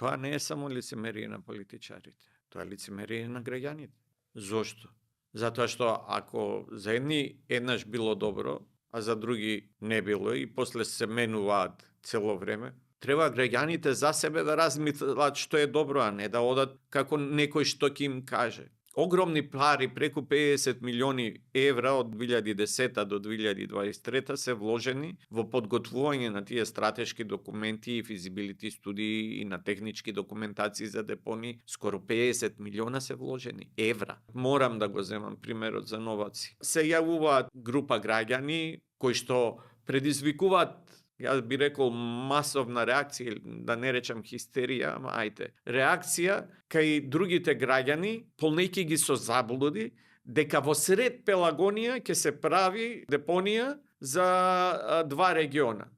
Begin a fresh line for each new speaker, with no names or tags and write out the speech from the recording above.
Тоа не е само лицемерие на политичарите, тоа е лицемерие на граѓаните. Зошто? Затоа што ако за едни еднаш било добро, а за други не било и после се менуваат цело време, треба граѓаните за себе да размислат што е добро, а не да одат како некој што ќе им каже. Огромни пари, преку 50 милиони евра од 2010 до 2023 се вложени во подготвување на тие стратешки документи и физибилити студии и на технички документации за депони. Скоро 50 милиона се вложени евра. Морам да го земам примерот за Новаци. Се јавуваат група граѓани кои што предизвикуваат, јас би рекол, масовна реакција, да не речам хистерија, ама ајте, реакција кај другите граѓани, полнејќи ги со заблуди, дека во сред Пелагонија ќе се прави депонија за 2 региона.